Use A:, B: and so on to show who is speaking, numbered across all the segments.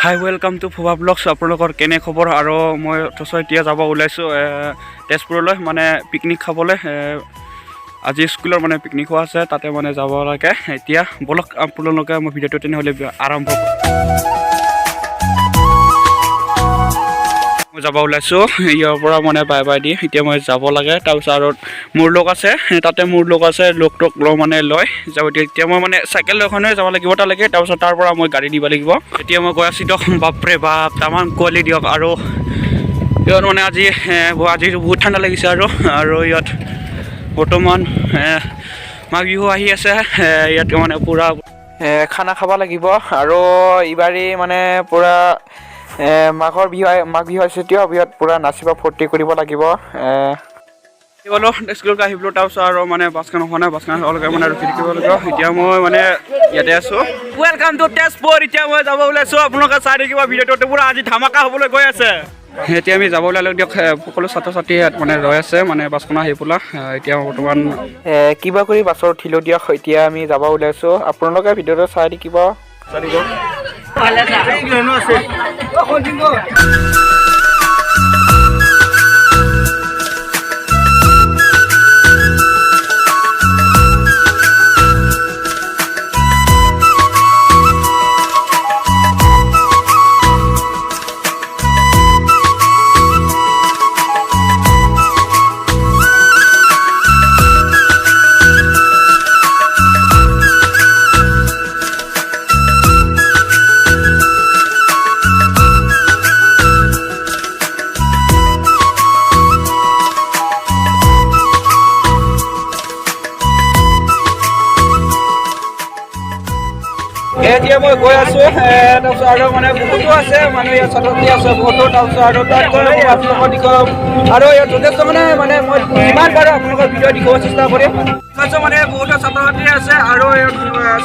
A: High, welcome to ফুবা blogs. আপোনালোকৰ কেনে খবৰ? আৰু মই অথচ এতিয়া যাব ওলাইছোঁ তেজপুৰলৈ, মানে পিকনিক খাবলৈ। আজি স্কুলৰ মানে পিকনিক হোৱা আছে, তাতে মানে যাব লাগে। এতিয়া ব'লক, আপোনালোকে মই ভিডিঅ'টো তেনেহ'লে আৰম্ভ কৰোঁ। মই যাব ওলাইছোঁ ইয়াৰ পৰা, মানে বাই বাই the এতিয়া মই যাব লাগে। তাৰপিছত আৰু মোৰ লগ আছে তাতে, মোৰ লগ আছে, লগটোক মানে লৈ যাব। এতিয়া মই মানে চাইকেল এখনে যাব লাগিব তালৈকে। তাৰপিছত তাৰ পৰা মই গাড়ী দিব লাগিব। এতিয়া মই গৈ আছোঁ দিয়ক। বাপৰে বাপ, তামাম কুঁৱলী দিয়ক। আৰু ইয়াত মানে আজি বহুত ঠাণ্ডা লাগিছে। আৰু আৰু ইয়াত বৰ্তমান মাঘ বিহু আহি আছে। ইয়াত মানে পূৰা
B: খানা খাব লাগিব। আৰু এইবাৰী মানে পূৰা মাঘৰ বিহু, মাঘ বিহু আছে এতিয়া, বিহুত পূৰা নাচিব, ফূৰ্তি কৰিব লাগিব।
A: গ'লোঁ স্কুলত, আহি পেলোঁ। তাৰপিছত আৰু মানে বাছখন অহা নাই, বাছখন অহালৈকে মানে ৰখি থাকিব লাগিব। এতিয়া মই মানে ইয়াতে আছোঁ। Welcome to Tezpur. এতিয়া মই যাব ওলাইছোঁ, আপোনালোকে চাই থাকিব ভিডিঅ'টো, পূৰা আজি ধামাকা হ'বলৈ গৈ আছে। এতিয়া আমি যাব ওলালোঁ দিয়ক। সকলো ছাত্ৰ ছাত্ৰী ইয়াত মানে ৰৈ আছে, মানে বাছখন আহি পেলা। এতিয়া বৰ্তমান
B: কিবা কৰি বাছত উঠিলোঁ দিয়ক। এতিয়া আমি যাব ওলাইছোঁ, আপোনালোকে ভিডিঅ'টো চাই থাকিব।
A: চাই থাকিব। এতিয়া মই গৈ আছোঁ। তাৰপিছত আৰু মানে বহুতো আছে মানুহ ইয়াত, ছাত্ৰ ছাত্ৰী আছে বহুতো। তাৰপিছত আৰু তাত গৈ মই আপোনালোকক দেখুৱাম। আৰু ইয়াত যথেষ্ট মানে মানে মই যিমান পাৰোঁ আপোনালোকৰ ভিডিঅ' দেখুৱাব চেষ্টা কৰিম। তাৰপিছত মানে বহুতো ছাত্ৰ ছাত্ৰী আছে আৰু ইয়াত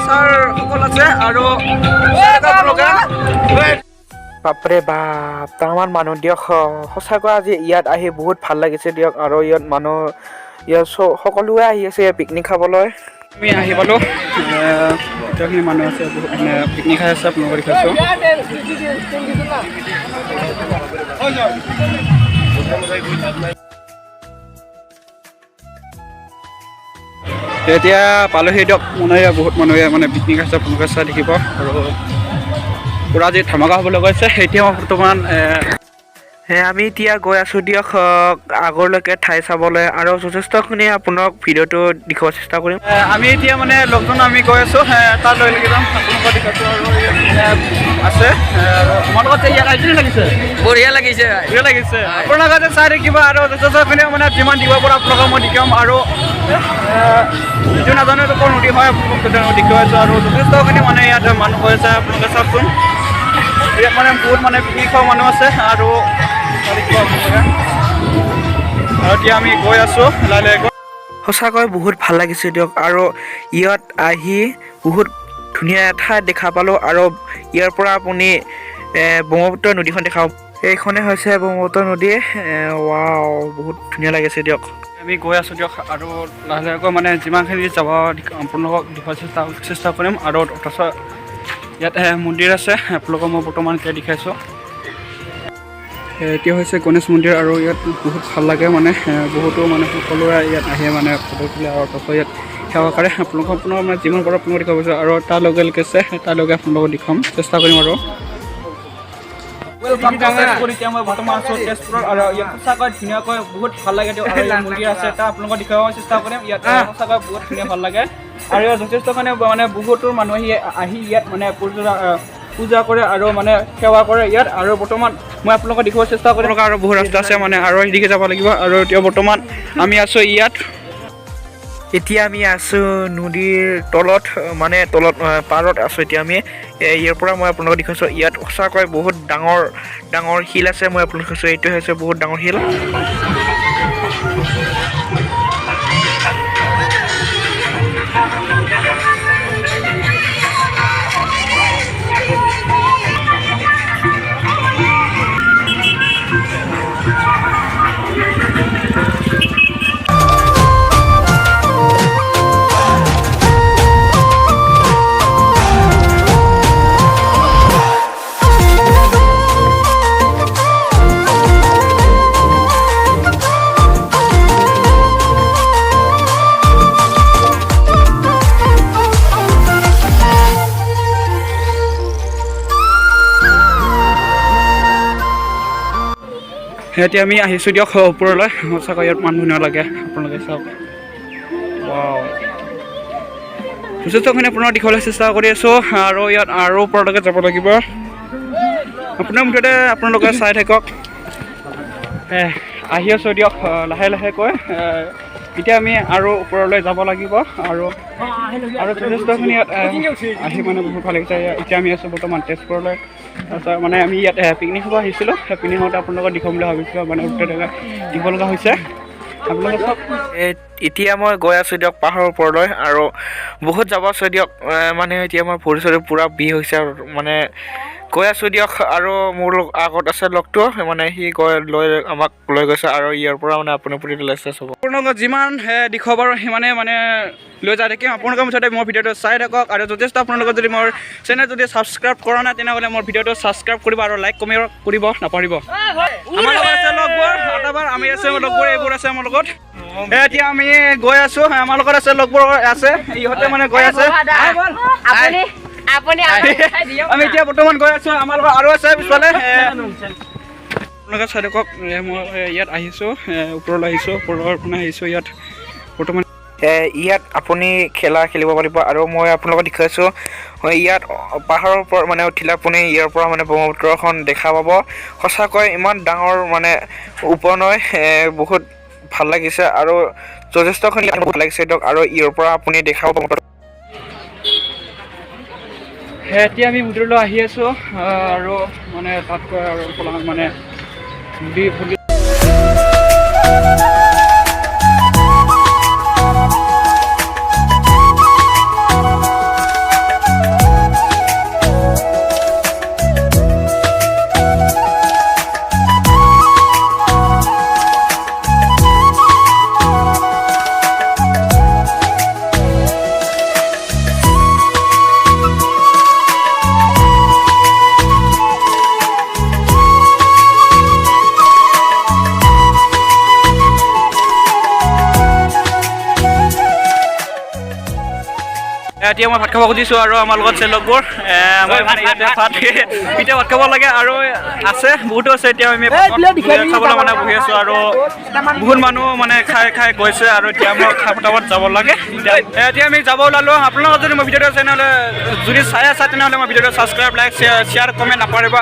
A: ছাৰসকল আছে আৰু আপোনালোকে
B: বাপৰে বাপ, তামাম মানুহ দিয়ক। সঁচাকৈ আজি ইয়াত আহি বহুত ভাল লাগিছে দিয়ক। আৰু ইয়াত মানুহ ইয়াত সকলোৱে আহি আছে ইয়াত পিকনিক খাবলৈ।
A: আমি আহি পালোঁ। এতিয়াখিনি মানুহ আছে বহুত, মানে পিকনিক খাই আছে, আপোনালোকক দেখাইছোঁ। এতিয়া পালোহি দিয়ক। মানে ইয়াত বহুত মানুহে মানে পিকনিক আছে, আপোনালোকে চাই দেখিব। আৰু পূৰা আজি ধামাকা হ'বলৈ গৈছে। এতিয়া মই বৰ্তমান
B: আমি এতিয়া গৈ আছোঁ দিয়ক আগলৈকে ঠাই চাবলৈ আৰু যথেষ্টখিনি আপোনাক ভিডিঅ'টো দেখুওৱাৰ চেষ্টা কৰিম।
A: আমি এতিয়া মানে লগজন আমি গৈ আছোঁ, তাত লৈকে যাম, আপোনালোকক দেখাইছোঁ। আৰু ইয়াত মানে আছে। আৰু তোমালোকৰ ইয়াত আহি কেনে লাগিছে?
C: বঢ়িয়া লাগিছে।
A: বঢ়িয়া লাগিছে। আপোনালোকে চাই থাকিব আৰু যথেষ্টখিনি মানে যিমান দিব পাৰোঁ আপোনালোকক মই দেখুৱাম। আৰু যিটো নাজানো এইটো ক'ৰ নদী হয়, আপোনালোকক দেখুৱাই আছোঁ। আৰু যথেষ্টখিনি মানে ইয়াত মানুহ হৈ আছে, আপোনালোকে চাওকচোন। ইয়াত মানে বহুত মানে পিকনিক খোৱা মানুহ আছে আৰু চাই থাকিব আপোনালোকে। আৰু এতিয়া আমি গৈ আছোঁ লাহে লাহে।
B: সঁচাকৈ বহুত ভাল লাগিছে দিয়ক। আৰু ইয়াত আহি বহুত ধুনীয়া ঠাই দেখা পালোঁ। আৰু ইয়াৰ পৰা আপুনি ব্ৰহ্মপুত্ৰ নদীখন দেখা পাব। এইখনে হৈছে ব্ৰহ্মপুত্ৰ নদী। ৱাও, বহুত ধুনীয়া লাগিছে দিয়ক।
A: আমি গৈ আছোঁ দিয়ক। আৰু লাহে লাহেকৈ মানে যিমানখিনি যাব আপোনালোকক দেখুওৱাৰ চেষ্টা কৰিম। আৰু তাৰপিছত ইয়াত মন্দিৰ আছে, আপোনালোকক মই বৰ্তমান এতিয়া দেখাইছোঁ। এতিয়া হৈছে গণেশ মন্দিৰ আৰু ইয়াত বহুত ভাল লাগে, মানে বহুতো মানে সকলোৰে ইয়াত আহে, মানে ফটো তোলে আৰু তাৰপিছত ইয়াত সেৱা কৰে। আপোনালোকক আপোনাৰ মানে যিমান পাৰোঁ আপোনালোকক দেখুৱাব বিচাৰোঁ। আৰু তাৰ লগে লগে আছে, তাৰ লগে আপোনালোকক দেখুৱাম চেষ্টা কৰিম। আৰু welcome to Tezpur. এতিয়া মই বৰ্তমান আছোঁ তেজপুৰত আৰু ইয়াত সঁচাকৈ ধুনীয়াকৈ বহুত ভাল লাগে দিয়ক। আৰু ইয়াত মন্দিৰ আছে, তাত আপোনালোকক দেখুৱাব চেষ্টা কৰিম। ইয়াত সঁচাকৈ বহুত ধুনীয়া ভাল লাগে। আৰু ইয়াত যথেষ্টখিনি মানে বহুতো মানুহ আহি আহি ইয়াত মানে পূজা কৰে আৰু মানে সেৱা কৰে ইয়াত। আৰু বৰ্তমান মই আপোনালোকক দেখুৱাব চেষ্টা কৰিম। আৰু বহুত ৰাস্তা আছে, মানে আৰু সেইদিকে যাব লাগিব। আৰু এতিয়া বৰ্তমান আমি আছোঁ ইয়াত।
B: এতিয়া আমি আছোঁ নদীৰ তলত, মানে তলত পাৰত আছোঁ এতিয়া আমি। ইয়াৰ পৰা মই আপোনালোকক দেখুৱাইছোঁ, ইয়াত সঁচাকৈ বহুত ডাঙৰ ডাঙৰ শিল আছে। মই আপোনালোকক দেখাইছোঁ, এইটো হৈছে বহুত ডাঙৰ শিল।
A: এতিয়া আমি আহিছোঁ দিয়ক ওপৰলৈ। সঁচাকৈ ইয়াত ইমান ধুনীয়া লাগে, আপোনালোকে চাওক। ৱাও, যথেষ্টখিনি আপোনাৰ দিশলৈ চেষ্টা কৰি আছোঁ আৰু ইয়াত আৰু ওপৰলৈকে যাব লাগিব। আপোনাৰ মুঠতে আপোনালোকে চাই থাকক। আহি আছোঁ দিয়ক লাহে লাহেকৈ। এতিয়া আমি আৰু ওপৰলৈ যাব লাগিব আৰু আৰু যথেষ্টখিনি ইয়াত আহি মানে বহুত ভাল লাগিছে। এতিয়া আমি আছোঁ বৰ্তমান তেজপুৰলৈ। তাৰপিছত মানে আমি ইয়াত পিকনিক খাব আহিছিলোঁ। সেই পিকনিক খাওঁতে আপোনালোকক দেখুৱাম বুলি ভাবিছিলোঁ, মানে উত্তৰ দিব লগা হৈছে। আপোনালোকে চাওক।
B: এতিয়া মই গৈ আছোঁ দিয়ক পাহাৰৰ ওপৰলৈ আৰু বহুত যাব আছে দিয়ক। মানে এতিয়া মই ভৰি চৰি পূৰা বিষ হৈছে আৰু মানে গৈ আছোঁ দিয়ক। আৰু মোৰ আগত আছে লগটো, মানে সি গৈ লৈ আমাক লৈ গৈছে আৰু ইয়াৰ পৰা মানে আপুনি প্ৰতিটো লেচেছ হ'ব।
A: আপোনালোকক যিমান দেখুৱাব পাৰোঁ সিমানে মানে লৈ যাই থাকিম। আপোনালোকে মুঠতে মোৰ ভিডিঅ'টো চাই থাকক আৰু যথেষ্ট আপোনালোকে যদি মোৰ চেনেল যদি ছাবস্ক্ৰাইব কৰা নাই, তেনেহ'লে মোৰ ভিডিঅ'টো ছাবস্ক্ৰাইব কৰিব আৰু লাইক কমেণ্ট কৰিব নাপাহৰিব। আমাৰ লগত আছে লগবোৰ আটাবাৰ, আমি আছে লগবোৰ, এইবোৰ আছে আমাৰ লগত। এতিয়া আমি গৈ আছোঁ, আমাৰ লগত আছে লগবোৰ আছে, ইহঁতে মানে গৈ আছে।
C: আপুনি আপুনি
A: আমি এতিয়া বৰ্তমান গৈ আছোঁ, আমাৰ লগত আৰু আছে পিছফালে। আপোনালোকে চাই থাকক। মই ইয়াত আহিছোঁ, ওপৰলৈ আহিছোঁ, ওপৰৰ পৰা আহিছোঁ ইয়াত বৰ্তমান।
B: ইয়াত আপুনি খেলা খেলিব পাৰিব আৰু মই আপোনালোকক দেখুৱাইছোঁ। ইয়াত পাহাৰৰ ওপৰত মানে উঠিলে আপুনি ইয়াৰ পৰা মানে ব্ৰহ্মপুত্ৰখন দেখা পাব। সঁচাকৈ ইমান ডাঙৰ মানে উপনৈ, বহুত ভাল লাগিছে আৰু যথেষ্টখিনি ভাল লাগিছে দিয়ক। আৰু ইয়াৰ পৰা আপুনি দেখা পাব।
A: এতিয়া আমি মন্দিৰলৈ আহি আছোঁ আৰু মানে তাতকৈ আৰু মানে নদী ভুলি এতিয়া মই ভাত খাব খুজিছোঁ আৰু আমাৰ লগত আছে লগবোৰ। মই মানে ইয়াতে ভাত এতিয়া ভাত খাব লাগে আৰু আছে বহুতো আছে। এতিয়া আমি খাবলৈ মানে বহি আছোঁ আৰু বহুত মানুহ মানে খাই খাই গৈছে আৰু এতিয়া মই খাই ফটাফট যাব লাগে। এতিয়া আমি যাব ওলালোঁ। আপোনালোকৰ যদি মোৰ ভিডিঅ'টো আছে তেনেহ'লে যদি চাই আছে তেনেহ'লে মই ভিডিঅ'টো ছাবস্ক্ৰাইব, লাইক, শ্বেয়াৰ, কমেণ্ট নাপাহৰিব।